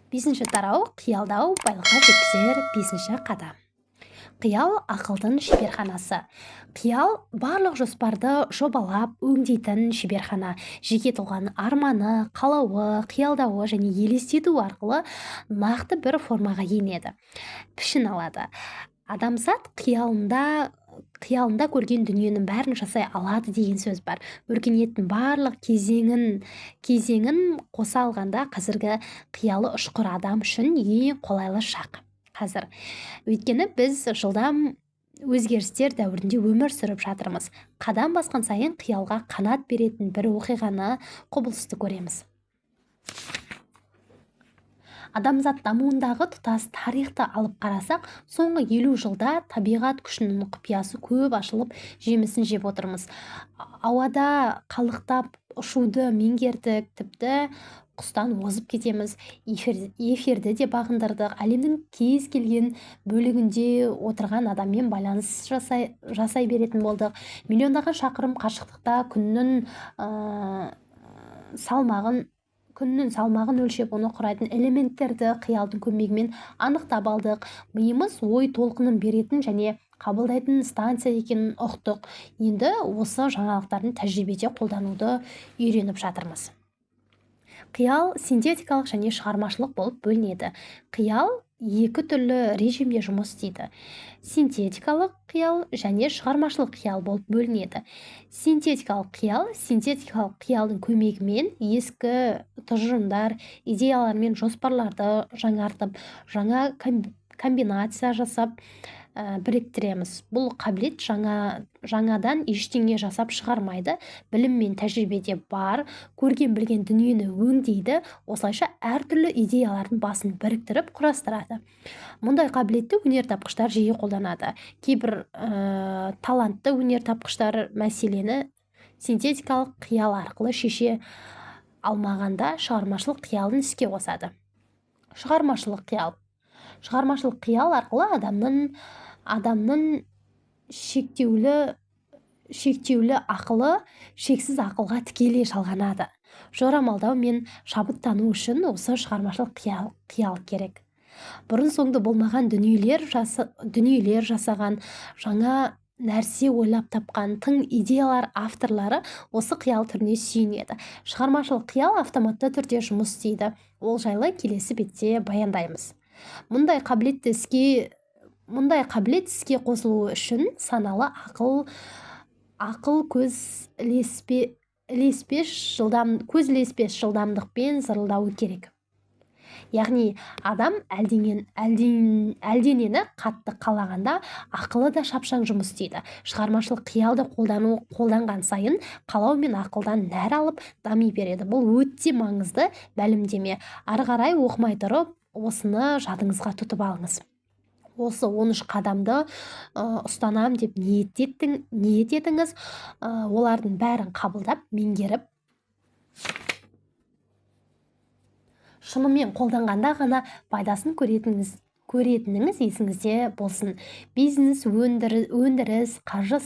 Бесінші тарау: қиялдау байлыққа жеткізер бесінші қадам. Қиял — ақылдың шеберханасы. Қиял — барлық жоспарды жобалап, өңдейтін шеберхана. Жеке тұлғаның арманы, қалауы, қиялдауы және елестету арқылы нақты бір формаға енеді, пішін алады. Адамзат қиялында көрген дүниенің бәрін жасай алады деген сөз бар. Өркениеттің барлық кезеңін қоса алғанда, қазіргі қиялы ұшқыр адам үшін ең қолайлы шақ қазір. Өйткені біз жылдам өзгерістер дәуірінде өмір сүріп жатырмыз. Қадам басқан сайын қиялға қанат беретін бір оқиғаны, құбылысты көреміз. Адамзат дамуындағы тұтас тарихты алып қарасақ, соңғы 50 жылда табиғат күшінің құпиясы көп ашылып, жемісін жеп отырмыз. Ауада қалықтап ұшуды меңгердік, тіпті құстан озып кетеміз. Эфирді де бағындырдық. Әлемнің кез келген бөлігінде отырған адаммен байланыс жасай беретін болдық. Миллиондаған шақырым қашықтықта күннің салмағын өлшеп, оны құрайтын элементтерді қиялдың көмегімен анықтап алдық. Миымыз ой толқынын беретін және қабылдайтын станция екенін ұқтық. Енді осы жаңалықтардың тәжірибеде қолдануды үйреніп жатырмыз. Қиял синтетикалық және шығармашылық болып бөлінеді. Қиял екі түрлі режимде жұмыс істейді: синтетикалық қиял және шығармашылық қиял болып бөлінеді. Синтетикалық қиял. Синтетикалық қиялдың көмегімен ескі тұжырымдар, идеялар мен жоспарларды жаңартып, жаңа комбинация жасап, біріктіреміз. Бұл қабілет жаңадан ештеңе жасап шығармайды, білім мен тәжірибеде бар, көрген, білген дүниені өңдейді. Осылайша әртүрлі идеялардың басын біріктіріп құрастырады. Мұндай қабілетті өнертапқыштар жиі қолданады. Кейбір талантты өнертапқыштар мәселені синтетикалық қиял арқылы шеше алмағанда, шығармашылық қиялын іске қосады. Шығармашылық қиял. Шығармашылық қиял арқылы адамның шектеулі ақылы шексіз ақылға тікелей жалғанады. Жорамалдау мен шабыттану үшін осы шығармашылық қиял керек. Бұрын соңды болмаған дүниелер жасаған, жаңа нәрсе ойлап тапқан, тың идеялар авторлары осы қиял түріне сүйенеді. Шығармашылық қиял автоматты түрде жұмыс істейді. Ол жайлы келесі бетте баяндаймыз. Мұндай қабілет іске қосылуы үшін саналы ақыл көз ілеспес жылдамдықпен зырылдауы керек. Яғни адам әлденені қатты қалағанда, ақылы да шапшаң жұмыс істейді. Шығармашылық қиялды қолданған сайын қалау мен ақылдан нәр алып, дами береді. Бұл өте маңызды мәлімдеме. Ары қарай оқымай тұрып, осыны жадыңызға тұтып алыңыз. Осы 13 қадамды ұстанам деп ниет етіңіз. Олардың бәрін қабылдап, меңгеріп, шынымен қолданғанда ғана пайдасын көретініңіз есіңізде болсын. Бизнес, өндіріс, қаржы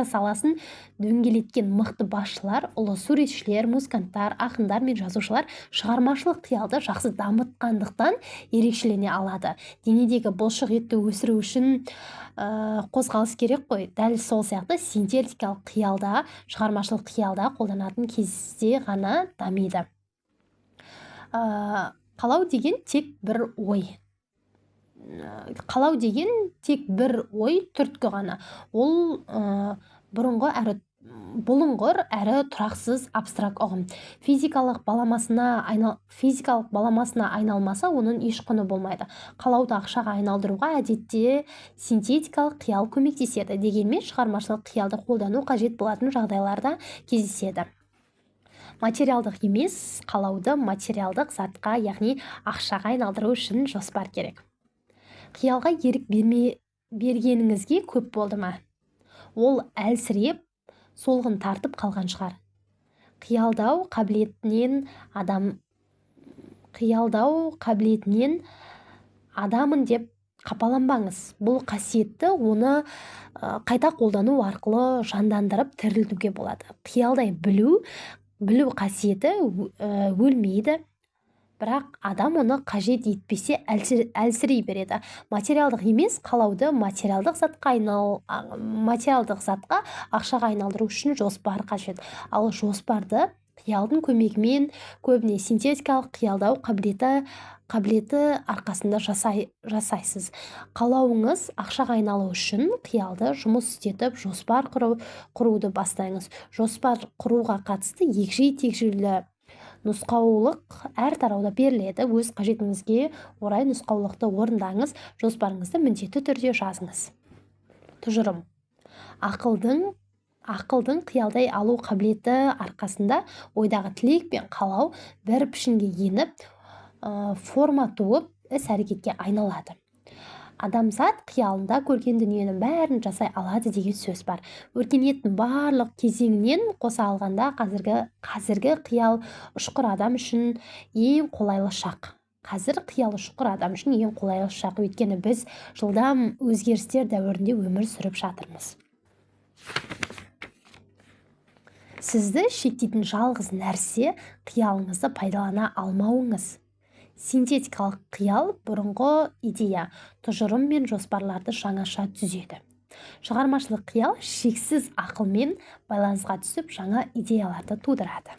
саласын дөңгелеткен мықты басшылар, ұлы суретшілер, музыканттар, ақындар мен жазушылар шығармашылық қиялды жақсы дамытқандықтан ерекшелене алады. Денедегі бұлшық етті өсіру үшін қозғалыс керек қой. Дәл сол сияқты синтетикалық қиялда, шығармашылық қиялда қолданатын кезде ғана дамиды. Қалау деген тек бір ой. Қалау деген тек бір ой түрткі ғана. Ол бұрынғы әрі бұлыңғыр әрі тұрақсыз абстракт ұғым. Физикалық баламасына айналмаса, оның еш құны болмайды. Қалауды ақшаға айналдыруға әдетте синтетикалық қиял көмектеседі. Дегенмен шығармашылық қиялды қолдану қажет болатын жағдайларда кездеседі. Материалдық емес қалауды материалдық затқа, яғни ақшаға айналдыру үшін жоспар керек. Қиялға ерік бергеніңізге көп болды ма? Ол әлсіреп, солғын тартып қалған шығар. Қиялдау қабілетінен адамын деп қапаланбаңыз. Бұл қасиетті оны қайта қолдану арқылы жандандырып, тірілтуге болады. Қиялдай білу қасиеті өлмейді. Бірақ адам оны қажет етпесе, әлсірей береді. Материалдық емес қалауды материалдық затқа, ақшаға айналдыру үшін жоспар қажет. Ал жоспарды қиялдың көмегімен, көбіне синтетикалық қиялдау қабілеті арқасында жасайсыз. Қалауыңыз ақшаға айналу үшін қиялды жұмыс істетіп, жоспар құруды бастаңыз. Жоспар құруға қатысты егжей-тегжейлі нұсқаулық әр тарауда беріледі. Өз қажетіңізге орай нұсқаулықты орындаңыз, жоспарыңызды міндетті түрде жазыңыз. Тұжырым. Ақылдың қиялдай алу қабілеті арқасында ойдағы тілек пен қалау бір пішінге еніп, форма туып, іс-әрекетке айналады. Адамзат қиялында көрген дүниенің бәрін жасай алады деген сөз бар. Өркениеттің барлық кезеңінен қоса алғанда қазіргі қиял ұшқыр адам үшін ең қолайлы шақ. Қазір қиял ұшқыр адам үшін ең қолайлы шақ, өйткені біз жылдам өзгерістер дәуірінде өмір сүріп жатырмыз. Сізді шектейтін жалғыз нәрсе қиялыңызды пайдалана алмауыңыз. Синтетикалық қиял бұрынғы идея, тұжырым мен жоспарларды жаңаша түзеді. Шығармашылық қиял шексіз ақылмен байланысқа түсіп, жаңа идеяларды тудырады.